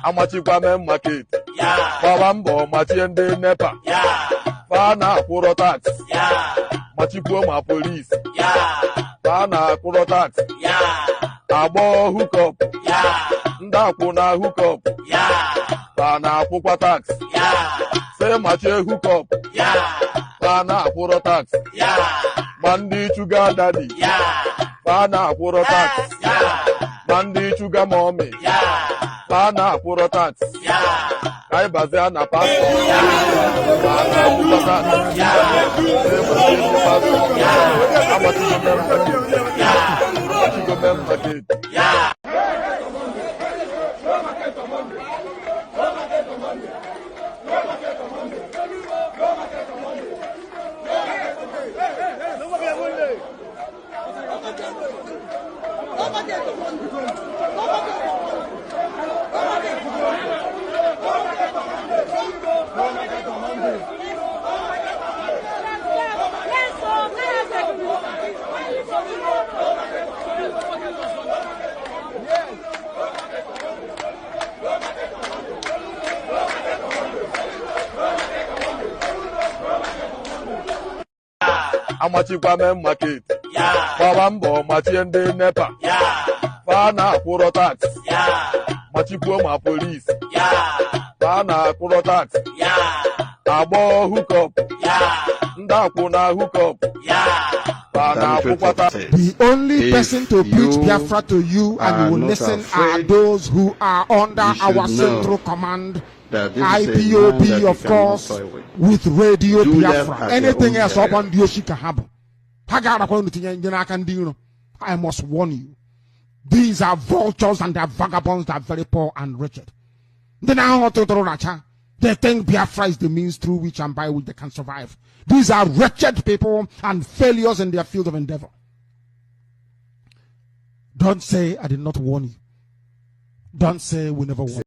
Amachikwa main market. Gbaba mbọ machie ndị NEPA. Fa na-akwụrọ tax. Machikwuo ma polisi. Fa na-akwụrọ tax. Agbọ hookup. Ndị akwụna hookup. Fa na-akwụkwa tax. Sị machie hookup. Fa na-akwụrọ tax. Ma ndị sugar daddy. Fa na-akwụrọ tax. Ma ndị sugar mommy. Fa na-akwụrọ tax. Ka anyị bazie na pastọ. Fa na-akwụkwa tax. Sị machie ndị pastọ. Amachigo main market. Amachigo main market. No market on Monday. No market on Monday. No market on Monday. No market on Monday. No market on Monday. No market on Monday. No market on Monday. No market on Monday. No market on Monday. No market on Monday. No market on Monday. Yes, sir. Amachikwa main market. Gbaba mbọ machie ndị NEPA. Fa na-akwụrọ tax. Machikwuo ma polisi. Fa na-akwụrọ tax. Agbọ hookup. Ndị akwụna hookup. Fa na-akwụkwa tax. The only If person to preach you Biafra to you and are you will not listen are afraid, those who are under you should our know central command, that this is a man IPOB, that you of cannot course, toy with. With Radio Do that Biafra. at your Anything own else, peril. ọkwa ndị oshi ka ha bụ. Ha ga-arakwa unu tinye ndị n'aka ndị iro. I must warn you. These are vultures and they are vagabonds that are very poor and wretched. Ndị na-ahụ tụtụrụ racha. They think Biafra is the means through which and by which they can survive. These are wretched people and failures in their field of endeavor. Don't say I did not warn you. Don't say we never warned.